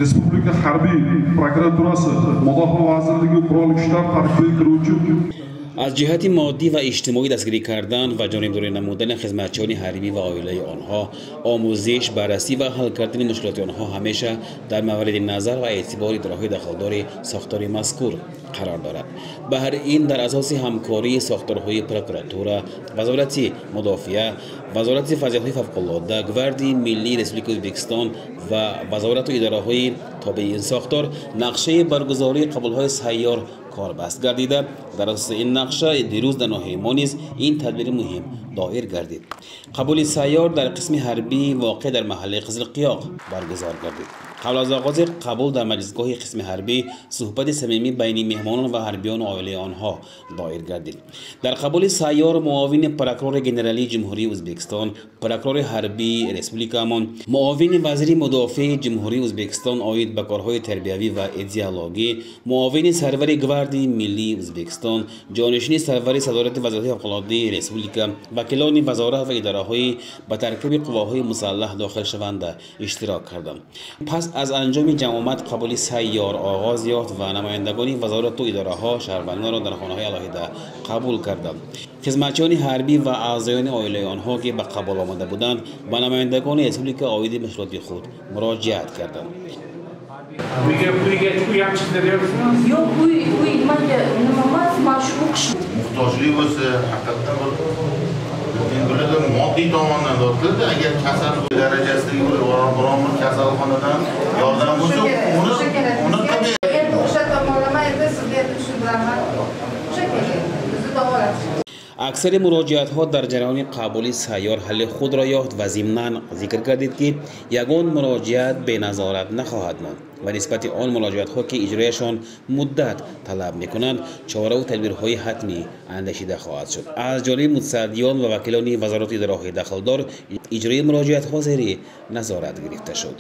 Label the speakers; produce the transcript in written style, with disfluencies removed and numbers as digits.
Speaker 1: Respublika harbiy prokuraturasi, Mudofaa vazirligi Qurolli Kuchlar tarkibiga kiruvchi
Speaker 2: аз ҷиҳати моддӣ ва иҷтимоӣ дастгирӣ кардан ва ҷонибдорӣ намудани хизматчиёни ҳарбӣ ва оилаи онҳо, омӯзиш, баррасӣ ва ҳал кардани мушкилоти онҳо ҳамеша дар мавриди назар ва эътибори идораҳои дахлдори сохтори мазкур қарор дорад. Баҳри ин дар асоси ҳамкории сохторҳои прокуратура, Вазорати мудофиа, Вазорати вазъиятҳои фавқулодда, Гвардияи миллии Республикаи Ӯзбекистон ва вазорату идораҳои тобеи ин сохтор нақшаи баргузории қабулҳои сайёр корбаст гардида, дар асоси ин нақша дирӯз дар ноҳияи мо низ ин тадбири муҳим доир гардид. Қабули сайёр дар қисми ҳарбии воқеъ дар маҳаллаи Қизилқиёқ баргузор гардид. Қабл аз оғози қабул дар маҷлисгоҳи қисми ҳарбӣ суҳбати самимӣ байни меҳмонон ва ҳарбиёну оилаи онҳо доир гардид. Дар қабули сайёр муовини прокурори генералии Ҷумҳурии Ӯзбекистон, прокурори ҳарбии республикаамон, муовини вазири мудофиаи Ҷумҳурии Ӯзбекистон оид ба корҳои тарбиявӣ ва идеологӣ, муовини сарвари Гвардияи миллии Ӯзбекистон, ҷонишини сарвари садорати вазорати фавқулоддаи республика, вакилони вазорат ва идораҳои ба таркиби қувваҳои мусаллаҳ дохилшаванда иштирок карданд. Пас аз анҷоми ҷамъомад қабули сайёр оғоз ёфт ва намояндагони вазорату идораҳо шаҳрвандонро дар хонаҳои алоҳида қабул карданд. Хизматчиёни ҳарбӣ ва аъзоёни оилаи онҳо, ки ба қабул омада буданд, ба намояндагони республика оиди мушкилоти худ муроҷиат карданд.
Speaker 3: Uyga uy ham chiqaryapsizmi?
Speaker 4: Yo'q, uy manga nima emas, man shu o'qish
Speaker 5: Muhtojlik bo'lsa, haqiqatdan bir bularda moddiy tomondan o'tiladi. Agar kasal darajasidagi bir biron bir kasalxonadan yordam bo'lsa, uni qilib
Speaker 6: Endi o'sha tomonlama, endi sizga endi tushuntiraman. O'sha kerak, bizni davolatish.
Speaker 2: Аксари муроҷиатҳо дар ҷараёни қабули сайёр ҳалли худро ёфт ва зимнан зикр гардид, ки ягон муроҷиат беназорат нахоҳад монд ва нисбати он муроҷиатҳо, ки иҷрояшон муддат талаб мекунанд, чораву тадбирҳои ҳатмӣ андешида хоҳад шуд. Аз ҷониби мутасаддиён ва вакилони вазорату идораҳои дахлдор иҷрои муроҷиатҳо зери назорат гирифта шуд.